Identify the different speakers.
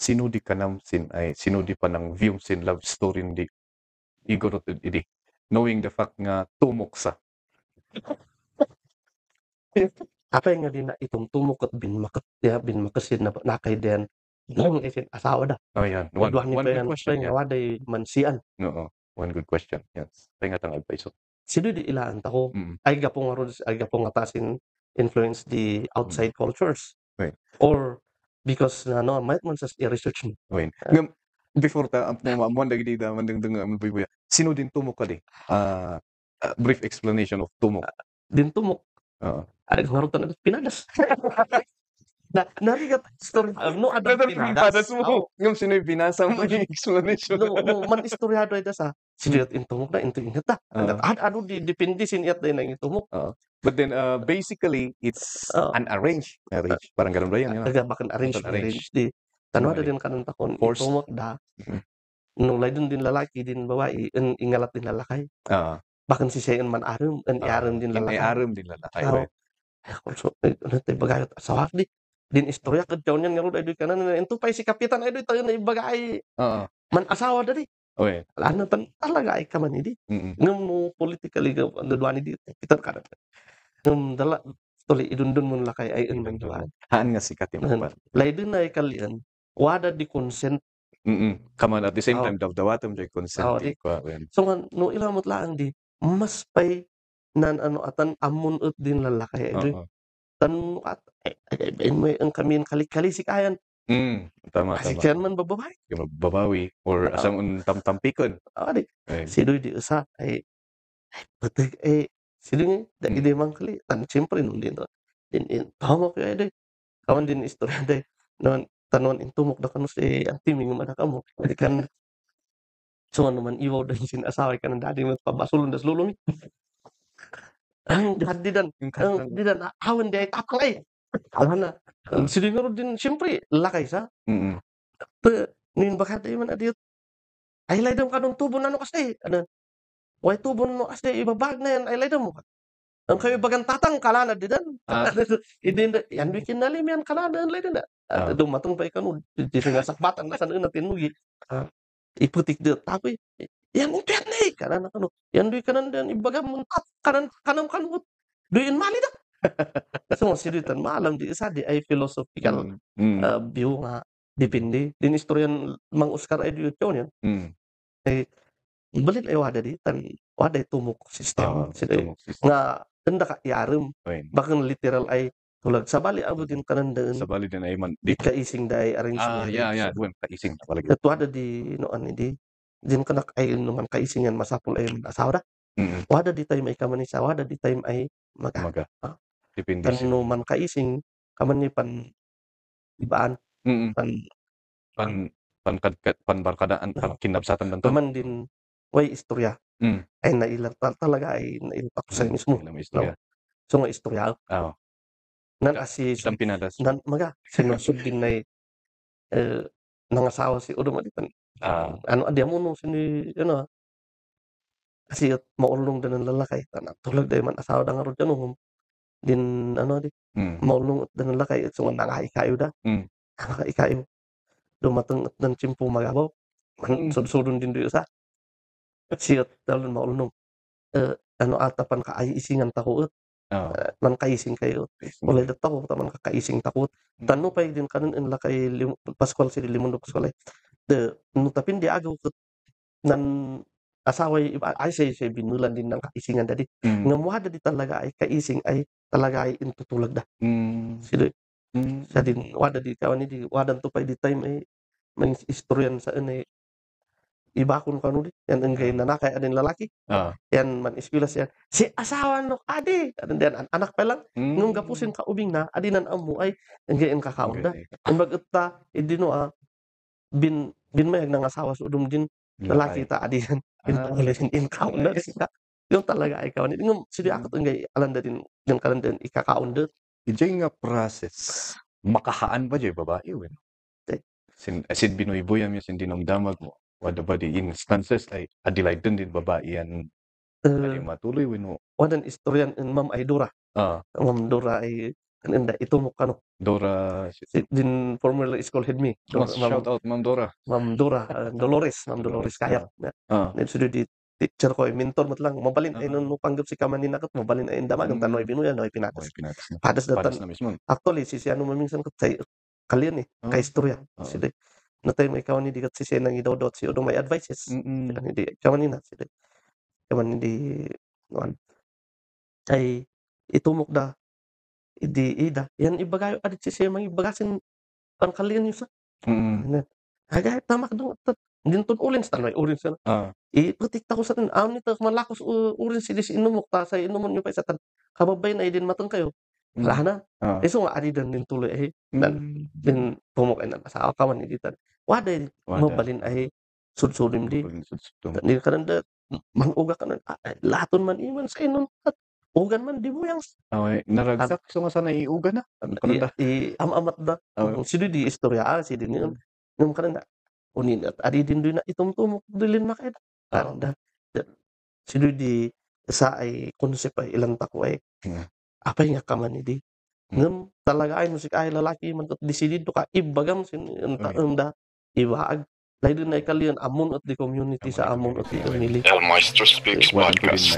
Speaker 1: sinudi ka nam sin ay sinudi pa ng view sin love story di igorot idi. Knowing the fact nga tumok sa.
Speaker 2: Apa nga din na itong tumok at bin makasid na nakay din nang isin asawa da.
Speaker 1: Oh, yan.
Speaker 2: One
Speaker 1: One good
Speaker 2: pa
Speaker 1: question.
Speaker 2: nga
Speaker 1: Yeah.
Speaker 2: waday mansian.
Speaker 1: Oo. One good question. Yes. Pengatang advice.
Speaker 2: Sino di ilaan tako ay gapo nga tasin influence the outside cultures.
Speaker 1: Right.
Speaker 2: Or because no might man sa i-research mo.
Speaker 1: Wait. Before ta mo lagi dito mandang buya. Sino din tumok ka di? Brief explanation of tumok.
Speaker 2: Din tumok.
Speaker 1: Oo.
Speaker 2: Ay ngarutan na pinadas. Na narigat story no ada pinadas.
Speaker 1: Ngam sino binasa mo yung explanation.
Speaker 2: No man istoryado ida sa siniyot intumok na ingat ta. Ano depende siniyat na yung intumok.
Speaker 1: But then basically it's an arranged marriage. Parang ganun ba yan?
Speaker 2: Bakan arranged marriage di. Tanwa din kanon takon intumok da. No lain din lalaki din babae ingalat din lalaki. Bahkan si sayan man arum iarum din lalaki.
Speaker 1: Iarum din lalaki.
Speaker 2: Right. So ano tayo bagayot asawa di. Din istorya kad jawon yan nga ay kanan ento pa si kapitan ay tayo na ibagay. Man asawa dari.
Speaker 1: Okay.
Speaker 2: Ano tan talaga ay kaman idi. Ngam mo politically ga duani di kapitan kada. Ngam dala tuli idundun mo lakay ay man duan.
Speaker 1: Haan nga sikat yung pa.
Speaker 2: Lain ay kalian wada di consent.
Speaker 1: Kaman at the same time dawatam joy consent.
Speaker 2: So no ilamot lang di mas pay nan ano atan amun ut din lalaki ay tan at may ang kami kali-kali si kayan.
Speaker 1: Tama.
Speaker 2: Kasi kaya man babawi.
Speaker 1: Babawi or asang tampikon.
Speaker 2: Di. Sidoy di usa ay patik sidoy da ide man kali tan siyempre nun din to. Din pamok ay di. Kawan din istorya day. Non tanon intumok da kanu si antiming man kamo. Di kan so naman iwaw din sin asawa kan dadi mo pabasulon das lulumi. Ang didan awan di ay tapang ay. Alam na. Sidoy nga din siyempre lakay sa. Nin bakat man adiyot. Ay laydam kanong tubo na no kasi. Ano? Way tubo no kasi ibabag na yan ay laydam mo. Ang kayo bagang tatang kalana didan. Idin yan bikin nalim yan kalana laydam na. Dumatong pa ikanu di nga sakbatan na sana natin mugi. Iputik di tapi yan impet ni kanan kanu. Yan di kanan dan ibagam muntat kanan kanut. Duin mali da. So siritan maalam di isa di ay philosophical view nga depende din istoryan mang Oscar ay diyo yan. Balit ay wada di tan wada tumok system nga tanda ka iarum bakang literal ay tulad sa bali abot din kanan den
Speaker 1: sa bali din ay man
Speaker 2: di kaising day arrangement.
Speaker 1: Duwan kaising talaga.
Speaker 2: Ito wada di noan di din kanak ay naman kaisingan masapol ay asawa da. Wada di time ay kaman isa wada di time ay maga.
Speaker 1: Depende
Speaker 2: Kan no man kaising kaman ni pan ibaan
Speaker 1: panbarkadaan kinabsatan dan
Speaker 2: kaman din way istorya ay nailat talaga ay nailpak sa mismo. So nga istorya. Nan asi nan maga sinusod din na nangasawa si Udo maditan. Ano adi mo no sini ano kasi maulong din ang lalaki tanan tulad day man asawa da nga ro dyan din ano di maulong din ang lalaki so nangaikayo da. Nangaikayo. Dumateng at ng tsimpo magabaw. Sudsudon din di usa. Siyot dalon maulong. Ano atapan ka ay isingan takot. Man kaising kayo. Ulay da takot taman ka kaising takot. Tano pa din kanon en lakay Pascual si Limundo Pascual ay. No tapin di agaw ket nan asawa ay say binulan din ng kaisingan dadi. Nga muada di talaga ay kaising ay talaga ay intutulag da. Sidoy. Sa din wada di kawan di wadan to pa di time ay man istoryan sa ay ibakon kanu di yan engay nanakay adin lalaki. Yan man eskwela siya. Si asawa no adi dan anak pa lang ngum gapusin ka ubing na adinan amo ay engay en kakaon da. Imbag utta idino bin mayag nang asawa sa udum din lalaki ta adinan in kaon da sila. Yung talaga ay kawan ngum sidi akot engay alanda din yung kalanda ikakaon da.
Speaker 1: Ijay nga process makahaan ba jay babae wen? Sin Binoy Boyam yung dinamdamag mo. Wada ba di instances like adilay din babae yan matuloy wino.
Speaker 2: Wadan istoryan Ma'am Aidura. Ma'am Dura ay Kaninda itumok kano.
Speaker 1: Dora,
Speaker 2: Din former school head me.
Speaker 1: shout out Ma'am Dora.
Speaker 2: Ma'am Dora, Dolores, Ma'am Dolores Kayat. Sudod di teacher ko, mentor mo lang. Mabalin ay nung panggap si Kaman ni Nakot, mabalin ay indamagan, tanoy binuyan, noy pinatas. Padas
Speaker 1: Padas
Speaker 2: datan.
Speaker 1: na mismo.
Speaker 2: Actually, si ano maminsan ko, kalian kay istorya. Sila, natay may kawan ni dikat si Senang idodot, si Odong may advices. Hindi, kaman ni na, sila. Kaman hindi, ay itumok da, ida. Yan ibagayo, adit si Senang ibagasin, pangkalian yung sa. Agay, tama ka doon. Gintun ulin sa tanay, ulin sa ipatikta ko sa tan, nito malakos ulin si inumok, ta sa inumon nyo pa isa tan. Kababay na idin matang kayo. Wala na. So nga, adi din din tuloy ay, din pumukay na sa akaman ni Ditan. Waday, mabalin ay sudsulim di. Hindi ka nanda, manguga ka na, laton man iman sa inon, at ugan man, di mo yang.
Speaker 1: Naragsak, so nga sana iuga na.
Speaker 2: Amamat da. Sino di istorya, si din yun. Nung ka na, unin at adi din doon na itumtumok, dilin makita. Sino di, sa ay konsep ay ilang tako ay, apay nga ka man di. Ngam talaga ay musik ay lalaki man kat decided ka ibagam sin unda ibaag lain din ay kalian amon at the community sa amon at the family.
Speaker 3: El Maestro Speaks Podcast.